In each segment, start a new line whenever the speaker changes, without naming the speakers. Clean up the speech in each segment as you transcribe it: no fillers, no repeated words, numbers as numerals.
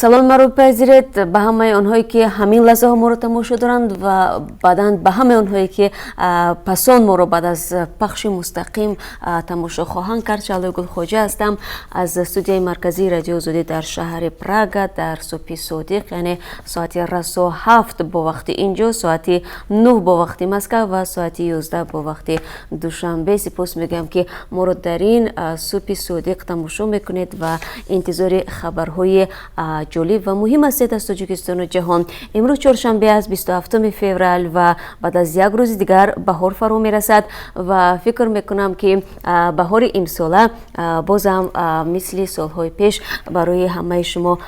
Салом маро бипазиред ба ҳамаи онҳое, ки ҳамин лаҳзаҳо моро тамошо доранд, ва баъдан ба ҳамаи онҳое, ки пасон моро баъд аз пахши мустақим тамошо хоҳанд кард. Шаҳлои Гулхоҷа ҳастам аз студияи марказии Радиои Озодӣ дар шаҳри Прага. Дар субҳи содиқ, яъне соати расо 7 бо вақти инҷо, соати 9 бо вақти Москав ва соати 11 бо вақти Душанбе. Сипос мегӯям, ки моро дар ин субҳи содиқ тамошо мекунед ва интизори хабарҳои ҷолиб ва муҳим ҳастед аз Тоҷикистону ҷаҳон. Имрӯз чоршанбе аст, 27 феврал, ва баъд аз як рӯзи дигар баҳор фаро мерасад ва фикр мекунам, ки баҳори имсола бозам мисли солҳои пеш барои ҳамаи шумо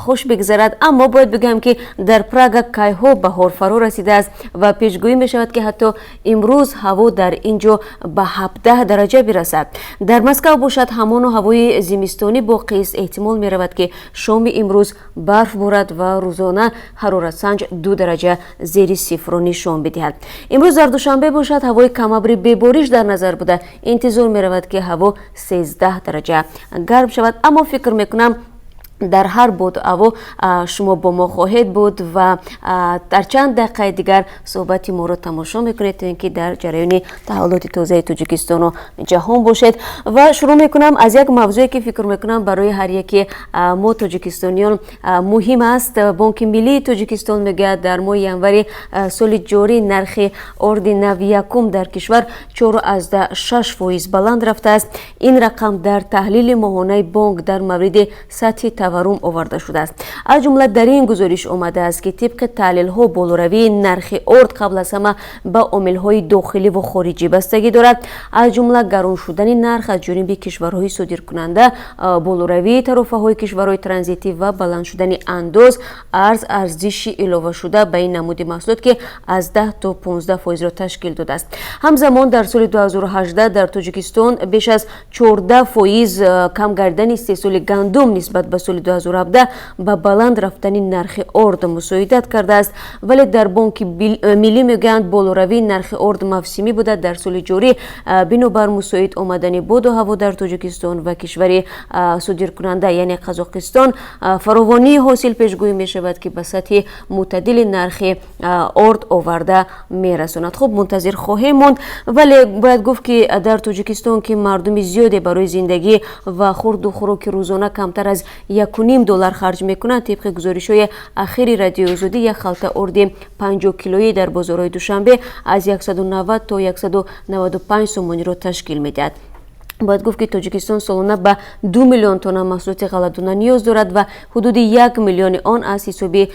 хуш бигзарад. Аммо бояд бигӯям, ки дар Прага кайҳо баҳор фаро расидааст ва пешгӯӣ мешавад, ки ҳатто имрӯз ҳаво дар ин ҷо ба 17 дараҷа бирасад. Дар Москав бошад, ҳамоно ҳавои зимистонӣ боқист. Эҳтимол меравад, ки шоми имрӯз барф борад ва рӯзона ҳароратсанҷ 2 дараҷа зери сифрро нишон бидиҳад. Имрӯз дар Душанбе бошад, ҳавои камабри бебориш дар назар буда, интизор меравад, ки ҳаво 13 дараҷа гарм шавад. Аммо фикр мекунам, дар ҳар боду ҳаво шумо бо мо хоҳед буд ва дар чанд дақиқаи дигар суҳбати моро тамошо мекунед, то ин ки дар ҷараёни таҳаввулоти тозаи Тоҷикистону ҷаҳон бошед. Ва шурӯъ мекунам аз як мавзӯе, ки фикр мекунам, барои ҳар яке мо тоҷикистониён муҳим аст. Бонки Миллии Тоҷикистон мегӯяд, дар моҳи январи соли ҷорӣ нархи орди нави якум дар кишвар 4,6% баланд рафтааст. Ин рақам дар таҳлили моҳонаи бонк дар мавриди сатҳи таваррум оварда шудааст. Аз ҷумла дар ин гузориш омадааст, ки тибқи таҳлилҳо болоравии нархи орд қабл аз ҳама ба омилҳои дохилӣ ву хориҷӣ бастагӣ дорад, аз ҷумла гарон шудани нарх аз ҷониби кишварҳои содиркунанда, болоравии тарофаҳои кишварҳои транзитӣ ва баланд шудани андоз аз арзиши иловашуда ба ин намуди маҳсулот, ки аз 10 то 15 фоизро ташкил додааст. Ҳамзамон дар соли 2018 дар Тоҷикистон беш аз 14% кам гардидани истеҳсоли гандум нисбат ба соли 2017 ба баланд рафтани нархи орд мусоидат кардааст. Вале дар Бонки Миллӣ мегӯянд, болоравии нархи орд мавсимӣ буда, дар соли ҷорӣ бинобар мусоид омадани боду ҳаво дар Тоҷикистон ва кишвари содиркунанда, яъне Қазоқистон, фаровонии ҳосил пешгӯӣ мешавад, ки ба сатҳи мӯътадили нархи орд оварда мерасонад. Хуб, мунтазир хоҳем монд. Вале бояд гуфт, ки дар Тоҷикистон, ки мардуми зиёде барои зиндагӣ ва хурду хӯроки рӯзона камтар аз 1,5 доллар харҷ мекунанд, тибқи гузоришҳои ахири Радиои Озодӣ, як халта орди 50 килоӣ дар бозорҳои Душанбе аз 190 то 195 сомониро ташкил медиҳад. Бояд гуфт, ки Тоҷикистон солона ба 2 миллион тонна маҳсулоти ғалладона ниёз дорад ва ҳудуди 1 миллиони он аз ҳисоби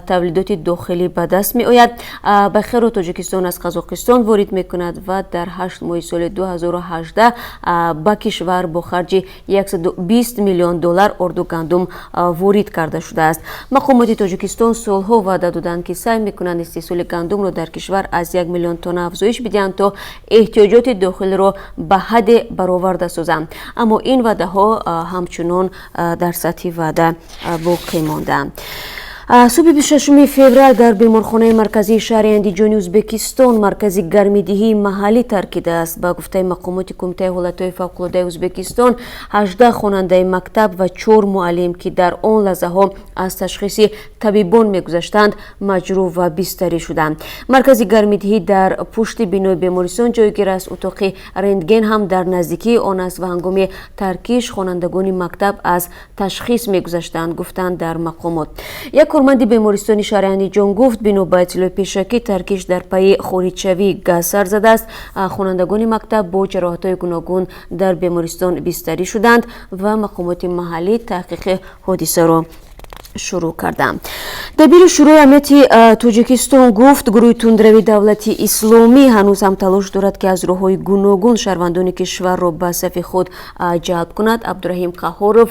тавлидоти дохилӣ ба даст меояд. Бақияро Тоҷикистон аз Қазоқистон ворид мекунад ва дар 8 моҳи соли 2018 ба кишвар бо харҷи 120 миллион доллар орду гандум ворид карда шудааст. Мақомоти Тоҷикистон солҳо ваъда доданд, ки саъй мекунанд истеҳсоли гандумро дар кишвар аз 1 миллион тонна афзоиш бидиҳанд, то эҳтиёҷоти дохилиро ба ҳадде бароварда созанд, аммо ин ваъдаҳо ҳамчунон дар сатҳи ваъда боқӣ мондаанд. Субҳи 26 феврал дар беморхонаи марказии шаҳри Андиҷони Ӯзбекистон маркази гармидиҳии маҳаллӣ таркидааст. Ба гуфтаи мақомоти Кумитаи ҳолатҳои фавқулодаи Ӯзбекистон, 18 хонандаи мактаб ва чор муаллим, ки дар он лаҳзаҳо аз ташхиси табибон мегузаштанд, маҷрӯҳ ва бистарӣ шуданд. Маркази гармидиҳӣ дар пушти бинои бемористон ҷойгир аст. Утоқи рентген ҳам дар наздикии он аст ва ҳангоми таркиш хонандагони мактаб аз ташхис мегузаштанд, гуфтанд дар мақомот. Як корманди бемористони шаҳри Андиҷон гуфт, бино ба иттилои пешакӣ, таркиш дар пайи хориҷшавии газ сар задааст. Хонандагони мактаб бо ҷароҳатҳои гуногун дар бемористон бистарӣ шуданд ва мақомоти маҳаллӣ таҳқиқи ҳодисаро шурӯъ карданд. Дабири Шӯрои амнияти Тоҷикистон гуфт, гурӯҳи тундрави Давлати Исломӣ ҳанӯз ҳам талош дорад, ки аз роҳҳои гуногун шаҳрвандони кишварро ба сафи худ ҷалб кунад. Абдураҳим Қаҳҳоров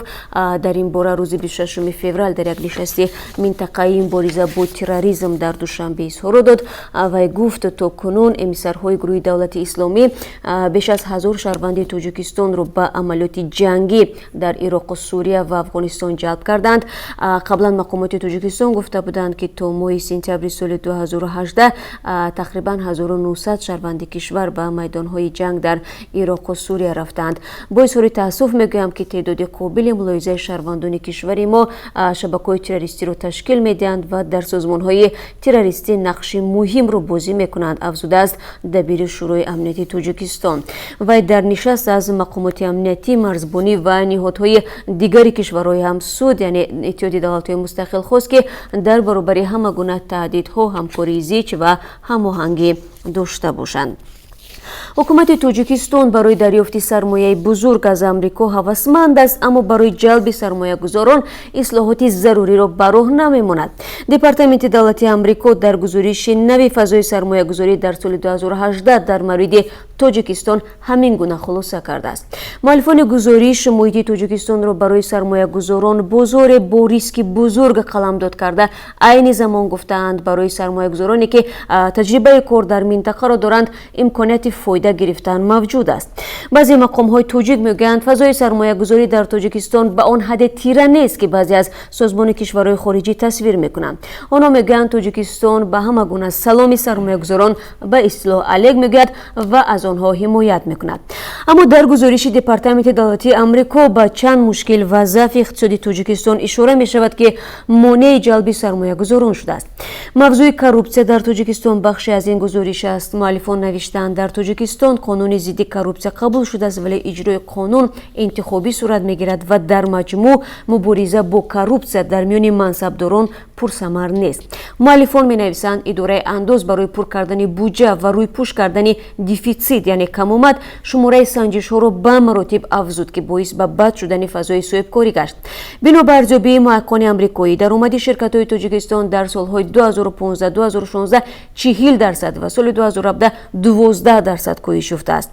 дар ин бора рӯзи 26 феврал дар як нишасти минтақаии мубориза бо терроризм дар Душанбе изҳорот дод. Вай гуфт, то кунун эмиссарҳои гурӯҳи Давлати Исломӣ беш аз 1000 шаҳрванди Тоҷикистонро ба амалиёти ҷангӣ дар Ироқу Сурия ва Афғонистон ҷалб карданд. Қаблан мақомоти Тоҷикистон гуфта буданд, ки то моҳи сентябри соли 2018 тақрибан 1900 шаҳрванди кишвар ба майдонҳои ҷанг дар Ироқу Сурия рафтаанд. Бо изҳори таассуф мегӯям, ки теъдоди қобили мулоҳизаи шаҳрвандони кишвари мо шабакаҳои террористиро ташкил медиҳанд ва дар созмонҳои террористӣ нақши муҳимро бозӣ мекунанд, афзудааст дабири Шӯрои амнияти Тоҷикистон. Вай дар нишаст аз мақомоти амниятӣ, марзбонӣ ва ниҳодҳои дигари кишварҳои ҳамсуд, яъне Иттиҳоди давлатҳои мустақил, хост, ки дар баробари ҳама гуна таҳдидҳо ҳамкории зич ва ҳамоҳангӣ дошта бошанд. Ҳукумати Тоҷикистон барои дарёфти сармояи бузург аз Амрико ҳавасманд аст, аммо барои ҷалби сармоягузорон ислоҳоти заруриро ба роҳ намемонад. Департаменти давлати Амрико дар гузориши нави фазои сармоягузорӣ дар соли 2018 дар мавриди Тоҷикистон ҳамин гуна хулоса кардааст. Муаллифони гузориш муҳити Тоҷикистонро барои сармоягузорон бозоре бо риски бузург қаламдод карда, айни замон гуфтаанд, барои сармоягузороне, ки таҷрибаи кор дар минтақаро доранд, имконияти фоида гирифтан мавҷуд аст. Баъзе мақомҳои тоҷик мегӯянд, фазои сармоягузорӣ дар Тоҷикистон ба он ҳадде тира нест, ки баъзе аз созмони кишварҳои хориҷӣ тасвир мекунанд. Онҳо мегӯянд, Тоҷикистон ба ҳама гуна саломи сармоягузорон ба истилоҳ алек мегӯяд ва аз онҳо ҳимоят мекунад. Аммо дар гузориши Департаменти давлатии Амрико ба чанд мушкил ва заъфи иқтисоди Тоҷикистон ишора мешавад, ки монеи ҷалби сармоягузорон шудааст. Мавзӯи коррупсия дар Тоҷикистон бахше аз ин гузориш аст. Муаллифон навиштаанд, дар Тоҷикистон қонуни зидди коррупсия қабул шудааст, вале иҷрои қонун интихобӣ сурат мегирад ва дар маҷмӯъ мубориза бо коррупсия дар миёни мансабдорон пурсамар нест. Муаллифон менависанд, идораи андоз барои пур кардани буҷа ва рӯйпӯш кардани дефитсит, яъне камомад, шумораи санҷишҳоро ба маротиб афзуд, ки боис ба бад шудани фазои соҳибкорӣ гашт. Бино ба арзёбии муҳаққиқони амрикоӣ, даромади ширкатҳои Тоҷикистон дар солҳои 2015-2016 40% ва соли 2017 12% коҳиш ёфтааст.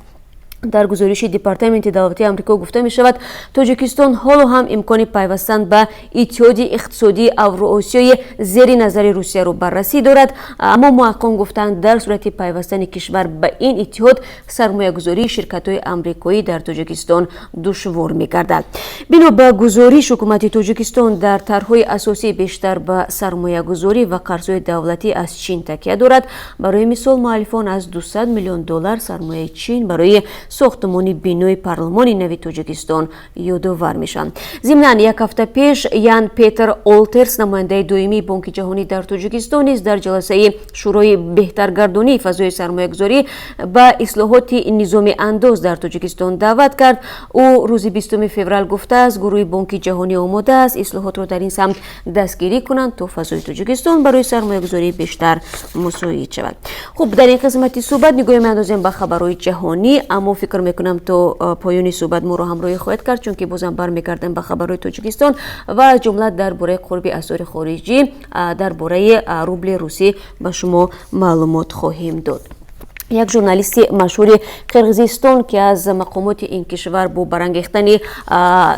Дар гузориши Департаменти давлатии Амрико гуфта мешавад, Тоҷикистон ҳоло ҳам имкони пайвастан ба Иттиҳоди иқтисодии Авроосиёи зери назари Русияро баррасӣ дорад. Аммо муҳаққиқон гуфтанд, дар сурати пайвастани кишвар ба ин иттиҳод сармоягузории ширкатҳои амрикоӣ дар Тоҷикистон душвор мегардад. Бино ба гузориш, ҳукумати Тоҷикистон дар тарҳҳои асосӣ бештар ба сармоягузорӣ ва қарзҳои давлатӣ аз Чин такя дорад. Барои мисол, муаллифон аз 200 миллион доллар сармояи Чин барои сохтмони бинои парлумони нави Тоҷикистон ёдовар мешаванд. Зимнан, як ҳафта пеш Ян Петер Олтерс, намояндаи доимии Бонки ҷаҳонӣ дар Тоҷикистон, низ дар ҷаласаи Шӯрои беҳтаргардонии фазои сармоягузорӣ ба ислоҳоти низоми андоз дар Тоҷикистон даъват кард. Ӯ рӯзи 20 феврал гуфтааст, гурӯҳи Бонки ҷаҳонӣ омода аст ислоҳотро дар ин самт дастгирӣ кунанд, то фазои Тоҷикистон барои сармоягузорӣ бештар мусоид шавад. Хуб, дар ин қисмати суҳбат нигоҳ меандозем ба хабарҳои ҷаҳонӣ, аммо фикр мекунам, то поёни суҳбат моро ҳамроҳӣ хоҳед кард, чунки бозам бармегардем ба хабарҳои Тоҷикистон ва аз ҷумла дар бораи қурби асъори хориҷӣ, дар бораи рубли русӣ ба шумо маълумот хоҳем дод. Як журналисти машҳури Қирғизистон, ки аз мақомоти ин кишвар бо барангехтани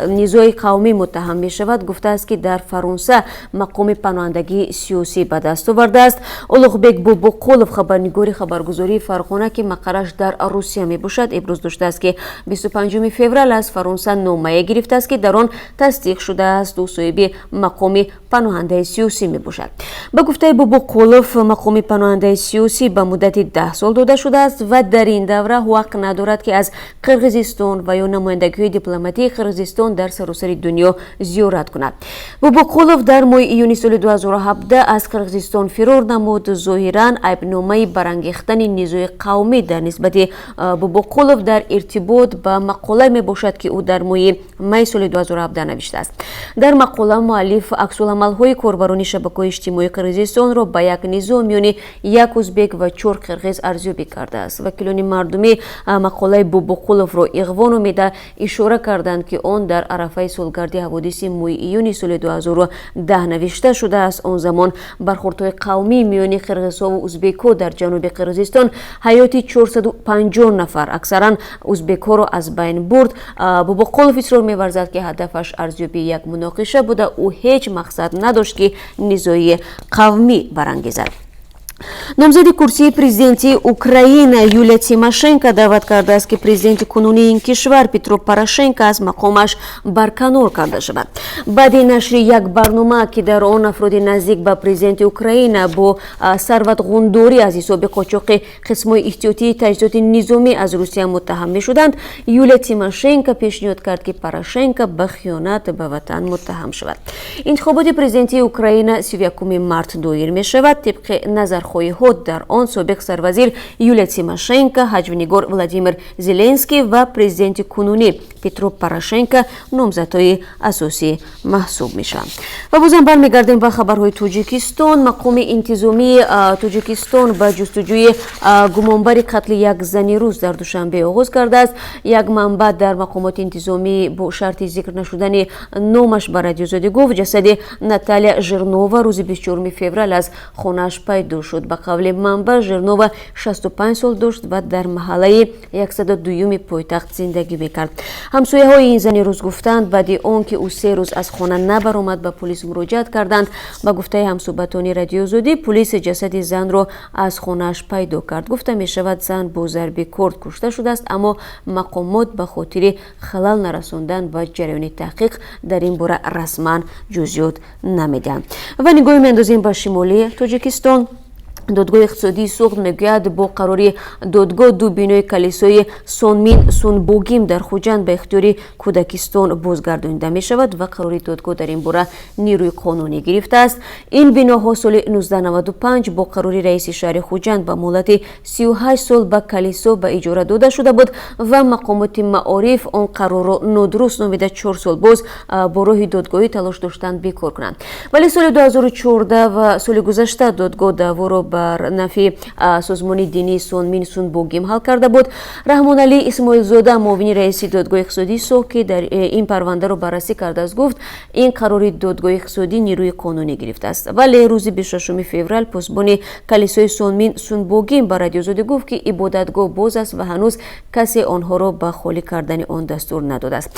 низои қавмӣ муттаҳам мешавад, гуфтааст, ки дар Фаронса мақоми паноҳандагии сиёсӣ ба даст овардааст. Улуғбек Бобоқулов, хабарнигори хабаргузории Фарғона, ки мақарраш дар Русия мебошад, иброз доштааст, ки 25 феврал аз Фаронса номае гирифтааст, ки дар он тасдиқ шудааст, ӯ соҳиби мақоми паноҳандаи сиёсӣ мебошад. Ба гуфтаи Бобоқулов, мақоми паноҳандаи сиёсӣ ба муддати 10 сол дода шудааст ва дар ин давра ҳақ надорад, ки аз Қирғизистон ва ё намояндагиҳои дипломатии Қирғизистон дар саросари дунё зиёрат кунад. Бобоқулов дар моҳи июни соли 2017 аз Қирғизистон фирор намуд. Зоҳиран, айбномаи барангехтани низои қавмӣ дар нисбати Бобоқулов дар иртибот ба мақолае мебошад, ки ӯ дар моҳи майи соли 2017 навиштааст. Дар мақола муаллиф аксуламалҳои корбарони шабакаҳои иҷтимоии Қирғизистонро ба як низо миёни як узбек ва чор қирғиз арзёбӣ кардааст. Вакилони мардумӣ мақолаи Бобоқуловро иғво номида, ишора карданд, ки он дар арафаи солгарди ҳаводиси моҳи июни соли 2010 навишта шудааст. Он замон бархурдҳои қавмӣ миёни қирғизҳову узбекҳо дар ҷануби Қирғизистон ҳаёти 450 нафар, аксаран узбекҳоро, аз байн бурд. Бобоқулов исрор меварзад, ки ҳадафаш арзёбии як муноқиша буда, ӯ ҳеҷ мақсад надошт, ки низои қавмӣ барангезад. Номзади курсии президентии Украина Юлия Тимошенко даъват кардааст, ки президенти кунунии ин кишвар Петро Порошенко аз мақомаш барканор карда шавад. Баъди нашри як барнома, ки дар он афроди наздик ба президенти Украина бо сарватғундорӣ аз ҳисоби қочоқи қисмҳои эҳтиётии таҷҳизоти низомӣ аз Русия муттаҳам мешуданд, Юлия Тимошенко пешниҳод кард, ки Порошенко ба хиёнат ба ватан муттаҳам шавад. Интихоботи президентии Украина 31 март доир мешавад. Тибқи назархоҳиҳо, дар он собиқ сарвазир Юлия Тимошенко, ҳаҷвнигор Владимир Зеленский ва президенти кунунӣ Петро Порошенко номзадҳои асосӣ маҳсуб мешаванд. Ва бозам бармегардем ба хабарҳои Тоҷикистон. Мақоми интизомии Тоҷикистон ба ҷустуҷӯи гумонбари қатли як зани рус дар Душанбе оғоз кардааст. Як манбаъ дар мақомоти интизомӣ бо шарти зикр нашудани номаш ба Радиозодӣ гуфт, ҷасади Наталия Жирнова рӯзи 24 феврал аз хонааш пайдо шуд. Ба қавли манбаъ, Жирнова 65 сол дошт ва дар маҳаллаи 102-юми пойтахт зиндагӣ мекард. Ҳамсояҳои ин зани рус гуфтанд, баъди он ки ӯ 3 рӯз аз хона набаромад, ба полис муроҷиат карданд. Ба гуфтаи ҳамсӯҳбатони Радиозодӣ, полис ҷасади занро аз хонааш пайдо кард. Гуфта мешавад, зан бо зарби корд кушта шудааст, аммо мақомот ба хотири халал нарасондан ба ҷараёни таҳқиқ дар ин бора расман ҷузъиёт намедиҳанд. Ва нигоҳе меандозем ба шимоли Тоҷикистон. Додгоҳи иқтисодии Суғд мегӯяд, бо қарори додгоҳ ду бинои калисои Сонмин Сунбогим дар Хуҷанд ба ихтиёри кӯдакистон бозгардонида мешавад ва қарори додгоҳ дар ин бора нерӯи қонунӣ гирифтааст. Ин биноҳо соли 1995 бо қарори раиси шаҳри Хуҷанд ба муҳлати 38 сол ба калисо ба иҷора дода шуда буд ва мақомоти маориф он қарорро нодуруст номида, 4 сол боз бо роҳи додгоҳӣ талош доштанд бекор кунанд. Вале соли 2014 ва соли гузашта додгоҳ даъворо бар нафъи созмони динии Сонмин Сунбогим ҳал карда буд. Раҳмоналӣ Исмоилзода, муовини раиси додгоҳи иқтисодии Суғд, ки дар ин парвандаро баррасӣ кардааст, гуфт, ин қарори додгоҳи иқтисодӣ нерӯи қонунӣ гирифтааст. Вале рӯзи 26 феврал посбони калисои Сонмин Сунбогим ба Радиозодӣ гуфт, ки ибодатгоҳ боз аст ва ҳанӯз касе онҳоро ба холӣ кардани он дастур надодааст.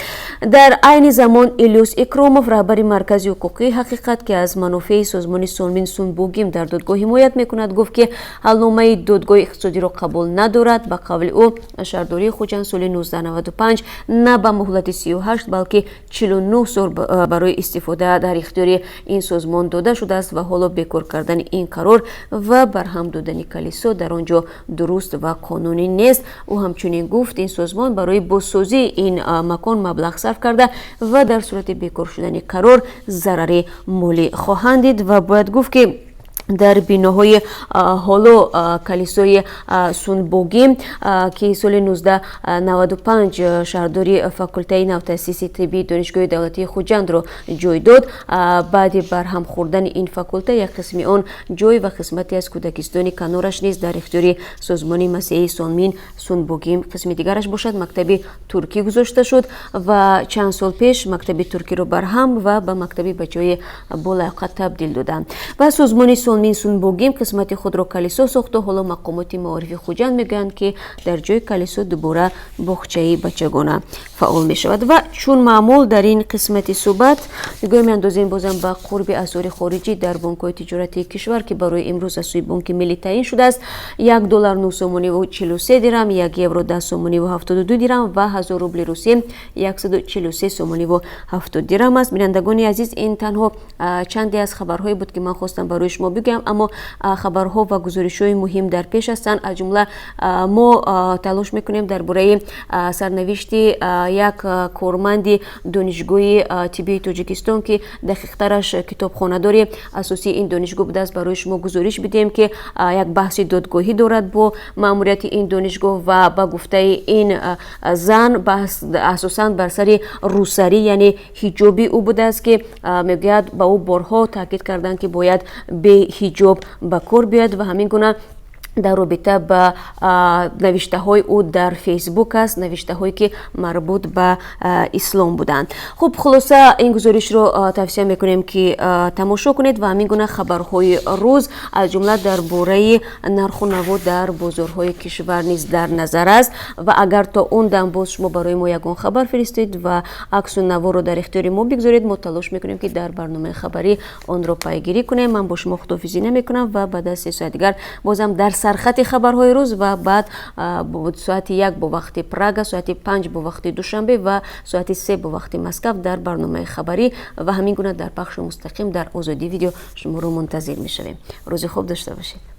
Дар айни замон Илёс Икромов, раҳбари Маркази ҳуқуқии Ҳақиқат, ки аз манофеи созмони Сонмин Сунбогим дар додгоҳ ҳимоят мекунад, гуфт, ки ҳалномаи додгоҳи иқтисодиро қабул надорад. Ба қавли ӯ, шаҳрдории Хуҷанд соли 1995 на ба муҳлати 38, балки 49 сол барои истифода дар ихтиёри ин созмон дода шудааст ва ҳоло бекор кардани ин қарор ва барҳам додани калисо дар он ҷо дуруст ва қонунӣ нест. Ӯ ҳамчунин гуфт, ин созмон барои бозсозии ин макон маблағ сарф карда ва дар сурати бекор шудани қарор зарари молӣ хоҳанд дид. Ва бояд гуфт, ки дар биноҳои ҳоло калисои Сунбогим, ки соли 1995 шаҳрдори факултаи навтаъсиси тиббии Донишгоҳи давлатии Хуҷандро ҷой дод, баъди барҳам хӯрдани ин факулта як қисми он ҷой ва қисмате аз кӯдакистони канораш низ дар ихтиёри созмони масеҳии Сонмин Сунбогим, қисми дигараш бошад, мактаби туркӣ гузошта шуд ва чанд сол пеш мактаби туркиро барҳам ва ба мактаби бачаҳои болаёқат табдил доданд ва созмони Сонмин Сунбогим қисмати худро калисо сохту ҳоло мақомоти маорифи Хуҷанд мегӯянд, ки дар ҷои калисо дубора боғчаи бачагона фаъол мешавад. Ва чун маъмул дар ин қисмати суҳбат нигоҳ меандозем бозам ба қурби асъори хориҷӣ дар бонкҳои тиҷоратии кишвар, ки барои имрӯз аз сӯи Бонки Миллӣ таъин шудааст. 1 доллар 9 сомониву 43 дирам, 1 евро 10 сомониву 72 дирам ва 1000 рубли русӣ 143 сомониву 70 дирам аст. Бинандагони азиз, ин танҳо чанде аз хабарҳое буд, ки ман хостам барои шумо бигӯям, аммо хабарҳо ва гузоришҳои муҳим дар пеш ҳастанд. Аз ҷумла мо талош мекунем дар бораи сарнавишти як корманди Донишгоҳи тиббии Тоҷикистон, ки дақиқтараш китобхонадори асосии ин донишгоҳ будааст, барои шумо гузориш бидиҳем, ки як баҳси додгоҳӣ дорад бо маъмурияти ин донишгоҳ ва ба гуфтаи ин зан, баҳс асосан бар сари рӯсарӣ, яъне ҳиҷоби ӯ будааст, ки мегӯяд, ба ӯ борҳо таъкид карданд, ки бояд беҳиҷоб ба кор биёяд ва ҳамин гуна. Дар робита ба навиштаҳои ӯ дар Фейсбук аст, навиштаҳое ки марбут ба ислом буданд. Хуб, хулоса, ин гузоришро тавсия мекунем, ки тамошо кунед ва ҳамин гуна хабарҳои рӯз, аз ҷумла дар бораи нарху наво дар бозорҳои кишвар низ дар назар аст. Ва агар то он дам боз шумо барои мо ягон хабар фиристед ва аксу наворо дар ихтиёри мо бигзоред, мо талош мекунем, ки дар барномаи хабарӣ онро пайгирӣ кунем. Ман бо шумо худоҳофизӣ намекунам ва баъд аз 3 соат дигар бозам дар сархати хабарҳои рӯз ва баъд соати 1 бо вақти Прага, соати 5 бо вақти Душанбе ва соати 3 бо вақти Москав дар барномаи хабарӣ ва ҳамин гуна дар пахши мустақим дар Озодӣ Видео шуморо мунтазир мешавем. Рӯзи хуб дошта бошед.